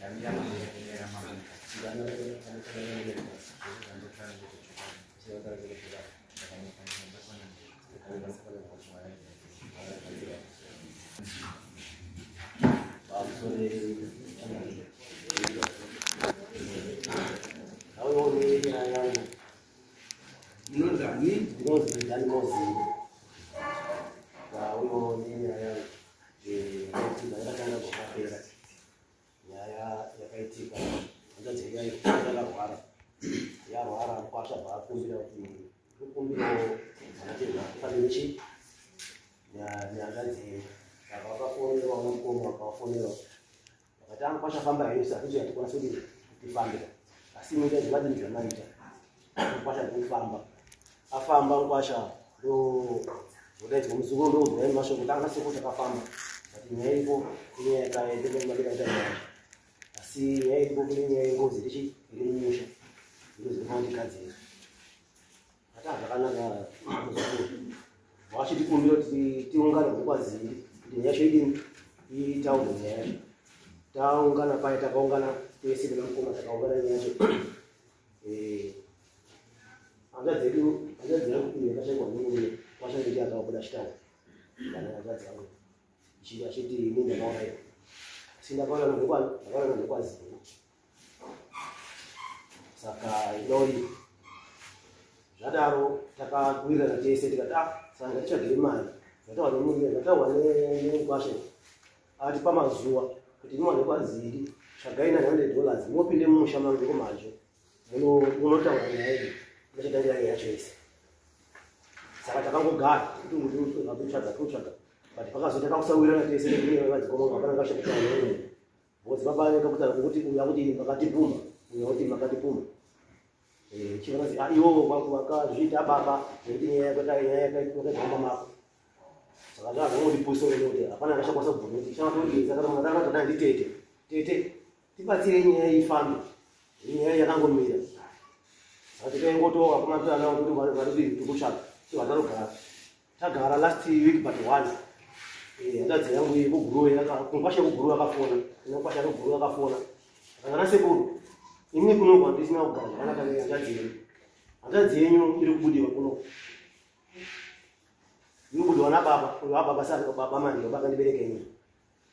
Ndamira mambo. Munonzani? Ndinonzi Dani Mozini. Ndauyo nenyaya yangu yakaitika yakatanga kwakapera. Nyaya yakaitika hanzvadzi yayo yakarwara. Yarwara mukwasha bva akumbira kuti ndikumbirawo vanatezva kufanire chi nehanzvadzi yenyu. Saka vakafonerwa namukoma vakavafonera vakati ah mukwasha famba henyu saka tisu hatikwanisi kuti tifambe. Asi muita zvivadini zvamaita. Mukwasha ndikufamba. Afamba mukwasha ndodaidzwa muzukuru ndoudzwa mashoko kuti anga sekuru takafamba. But nyaya iripo inyaya yakaita nyaya. Asi nyaya iripo kune nyaya yengozi irichi iri mumusha. Ndozi ndinofanira ndigadzire. Ati zvakanaka muzukuru. Vachitikumbira kuti tiungane ngokwaziri kuti nyaya yacho idini itaurwe nyaya yacho. Taungana paya takaungana tese namukoma takaungana nyaya yacho. Hanzvadzi yedu hanzvadzi yangu iyo yakashaikwa nemurume kwashaiti akabuda achitaura kana hanzvadzi yangu achiti ini ndakauraiwa asi ndakaona ndakaona ndokwazini. Saka inori zvadaro takawirirana tese tikati ah saka ngatitsvagei mari zvataurwa nemurume zvataurwa nemukwasha atipa mazuva kuti imwe nekwaziri tsvagai $900 mopinde mumusha mangu ndekomazvo munotaura nyaya iyi muchatangira nyaya yacho yese. Saka takangogara kutsvaga kutsvaga but pakazoita kakusawirirana tese nevadzikoma hapana ngachakutaura neumwe because baba anenge kutaura kuti uyu akuti makatipumha uyu akuti makatipumha. Chivanzi iwo vakazviita baba nekuti nyaya yakaita mako. Saka zvazvangondipuswa nekuti hapana angachakwanisa kubvuma kuti chavatodii. Saka takatodana nditete tete tibatsire nyaya ifambe nyaya yakangomira. Saka tikaingotoka kuma tana kuti vari tikutsvaga tivatarogara tagara last week but one. Hanzvadzi yangu yekuguruwe mukwasha yekuguruwe akafona mukwasha yekuguruwe akafona akanga nasekuru ini kuno kwandisina kugara zvakanaka nehanzvadzi yenyu. Hanzvadzi yenyu iri kubudiwa kuno iri kubudiwa nababa uyo wababa sari baba manje baba akandibereka ini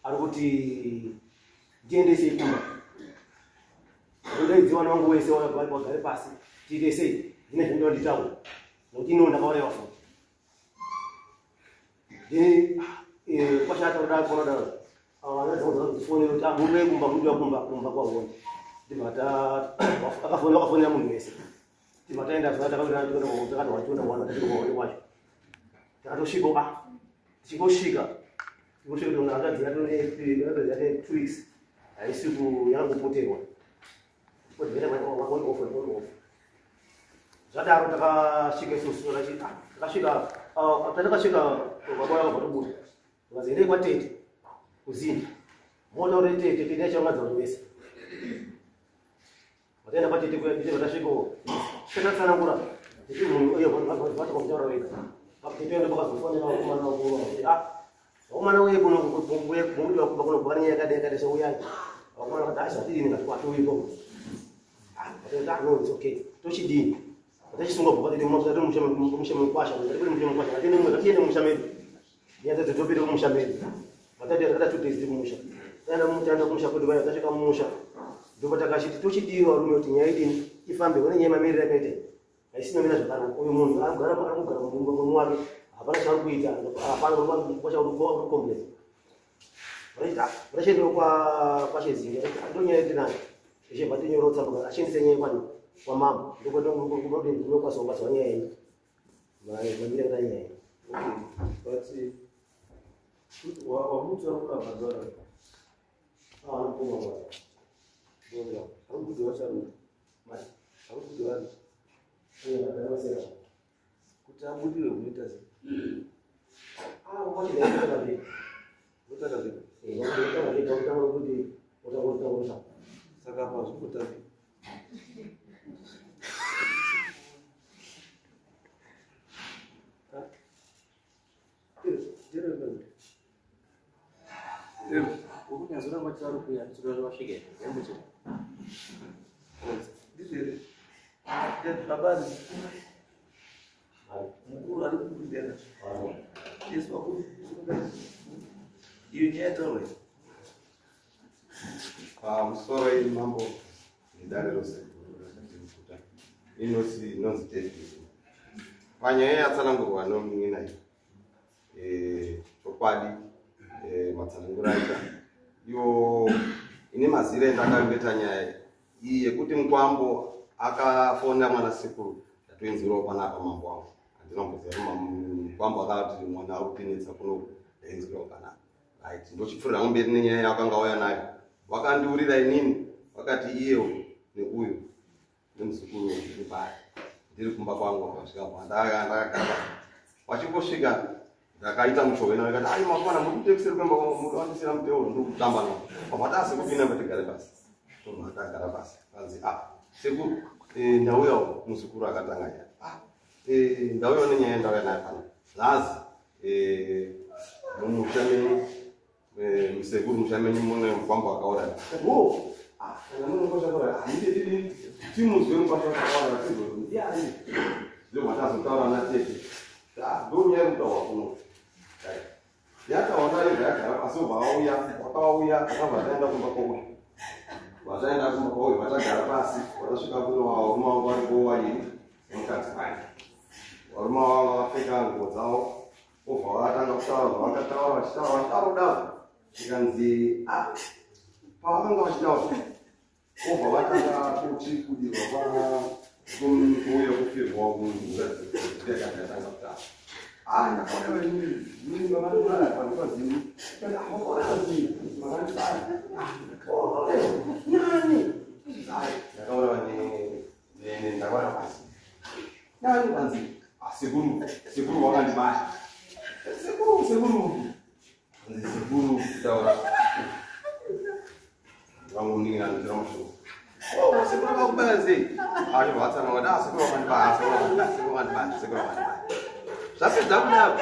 ari kuti ndiendesei kumba ndodaidzi vana vangu wese wagare pasi tiite sei ndine zvinoda nditaura nekuti iniwo ndakauraiwa futi. Then kwasha ataura kuona daro vana dzinofonera kuti murume kumba mudiwa kumba kumba kwaona ndibva akafonera akafonera munhu wese tibva taenda zuva takawirirana takati wachiona mwana tati kwacho takatosvika ah tichingosvika tichingosvika kuti hanzvadzi yatone yate 2 weeks haisi yangopoterwa on off on off. Zvadaro takasvika isusu takasvika takasvika baba vanga vatobuda vakazi endei kwatete kuzinda motaure tete tete yachaungadza vanhu vese vataenda kwatete kuya tete vatasvika takatsanangura tete munhu uye vatakamutaura vega tete ndo vakazofonera vakomana vakuru kuti ah vakomana uye kuno mudiwa kumba kuno kuva nenyaya yakadai yakadai so uyai vakomana vakati ah zvatidini ngati kwatouyiko ah vatoti ah no it's okay tochidini tachisunga bva kwatete musha mukwasha ngatibude musha mukwasha ngatiende mumusha medu nyaya dzadzo topinde mumusha medu vatati takata 2 days tiri kumusha taenda kumusha kwedu vaya tasvika mumusha ndipo takachiti tochidiwa varume kuti nyaya idini ifambe one nyaya mamiriro yakaita haisina mina zvakanaka uyu munhu ari kugara mumba wake hapana chaari kuita hapana mukwasha uri kucomplain vachiendewo kwashezinga ndonyaya yetinayo ichibva tinyorotsa tsamba achiendese nyaya kwani kwamambo ndokwanokwanisa kubatsirwa nyaya yenyu mamire kuita nyaya. But wamuti vari kuramba ndora arikubudza vacharuka arikubudza vari kuti abudirwe kunoita sei Otaka saka apa hazvimbotambi. Mukuru ari kukundana. Yesu wakuru. Iyo nyaya yataurwa. Pamusoro iyi mambo nedare rose rakatimukuta inonzi inonzi David. Panyaya yatsanangurwa nomunin'ina iyi chokwadi matsananguro aita iyo ine mazire endakangeta nyaya iyi yekuti mukwambo akafona mwana sekuru ndatoinzwirawo panapa mambo wangu handina kumboziva kuti mukwambo akati mwana ari kutinetsa kunoku ndainzwirawo panapa. Right, ndochipfuurira mberi nenyaya yakanga auya nayo. Wakandiurira inini wakati iyewo neuyu nemuzukuru ndiri ndiri kumba kwangu wakasvika ndakagara wachingosvika ndakaita muchovena ndikati ayi mafana muri kutekisera kuemba kwangu muri wandisira muteuro ndiri kutamba navo pabva tasekupinda patigare pasi tobva tagara pasi kanzi ah sekuru ndauyawo muzukuru akatanga nyaya ah ndauyawo nenyaya ndauya nayo pano zvazi mumusha menyu musekuru musha menyu mune mukwambo akauraya o kana mune mukwasha akauraya handididini timuzwe mukwasha akauraya tizondiani ndobva tazotaura natete ndonyaya yekutaurwa kuno yataura nayo yagara pasi obva vauya wakauya akabva taenda kumba kwauyu vataenda kumba kwauyu vatagara pasi vatasvika kuno varume vangu variko vaviri nemukadzi wake varume vavo vakapfeka nguo dzavo obva vatanga kutaura zvavakataura vachitaura vachitaura kudaro zvikanzi pavakanga vachitaura obva vatanga kuti kudirwa kuuya kufirwa munhuatanga kutaura ndakaona pasi nani kanzi sekuru sekuru wakandibaya sekuru sekuru kanzi sekuru kutaura vangu munin'ina ndira mashoko oh sekuru vakakubaya sei acho vatsanangura ah sekuru wakandibaya sekuru wakandibaya sekuru wakandibaya sekuru wakandibaya zvapedza kudaro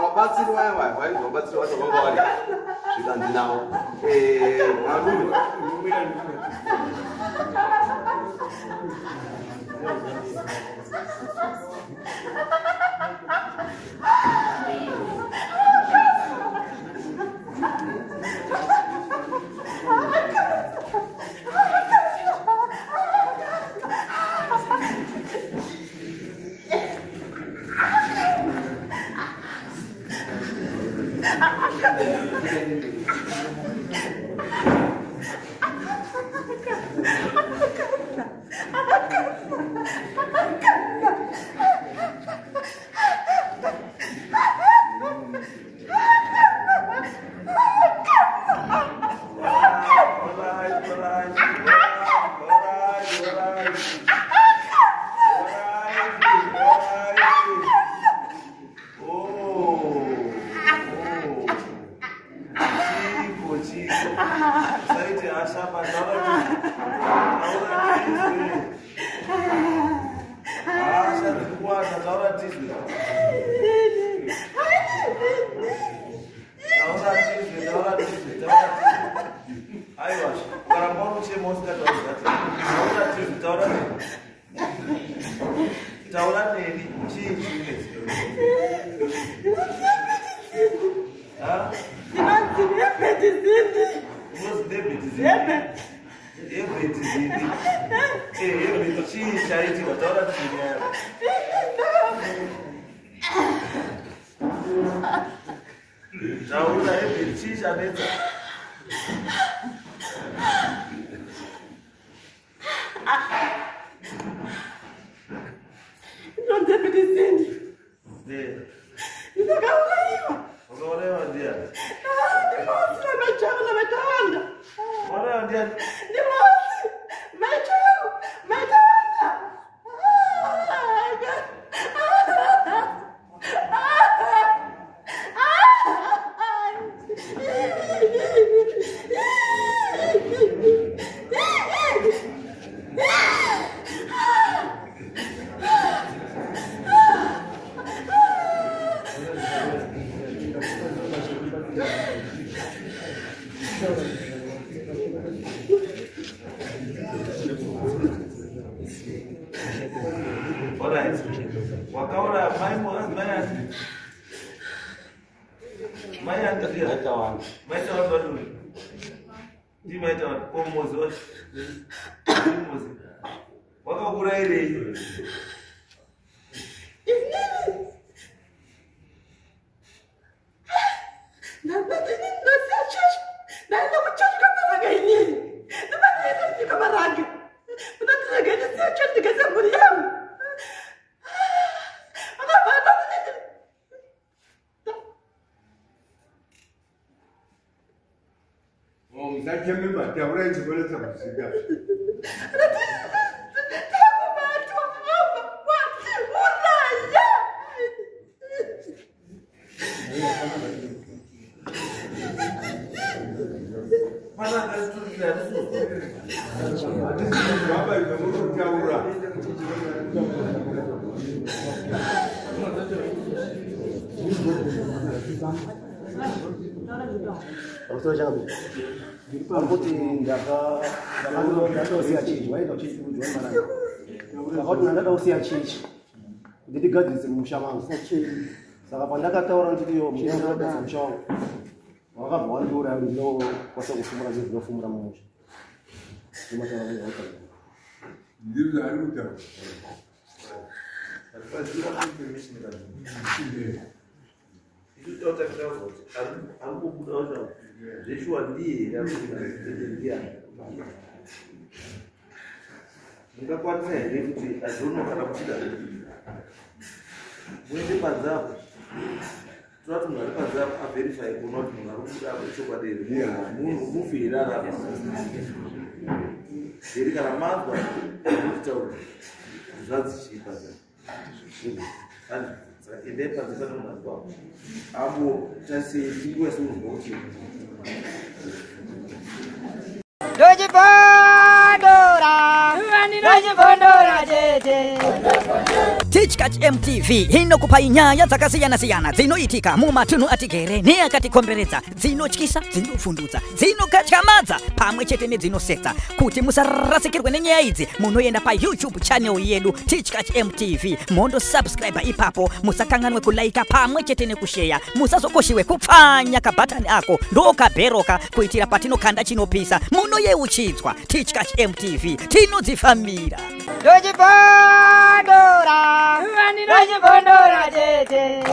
wabatsiri vaya vaya vainzi wabatsiri vacho vanga vari zvikanzi navo varume Alright. Wakaura mai mai mai Andrea. Mai Tawanda watu. Ndi mai Tawanda komozi wacho. Komozi. Wakaurairei? Ndakausiya chechi kuti ndigadzirise musha wangu. Saka pandakataura ndiriyo musha musha wangu wakabva wandiuraya ndinokwanisa kufumura zvinhu zvinofumura mumusha. Ndizvo ari kutaura. Mungakwanisa here kuti azono kana kuchida muende panze apo toda kuti munhu ari panze apo averify kuona kuti munhu ari kubuda apo ichokwadi here mufi here ari apa here kana manzwa mutitaura zvanzi chii panze apo saka endai panze pane munhu ari kwapo apo tarisei tinguva seunzwa kuti Tichkach MTV inokupa nyaya dzakasiyana-siyana dzinoitika mumatunhu atigere neakatikomberedza, dzinotyisa, dzinofundutsa, dzinokatyamadza pamwe chete nedzinosetsa. Kuti musarasikirwe nenyaya idzi, munoenda pa YouTube channel yedu Tichkach MTV, mondo subscribe ipapo, musakanganwe kulaika pamwe chete nekusheya, musazokoshiwe kupfanya kabhatani ako ndokabheroka kuitira patinokanda chinopisa munoyeuchidzwa. Tichkach MTV tinodzifambira. Ndojibondora, ndojibondora tete.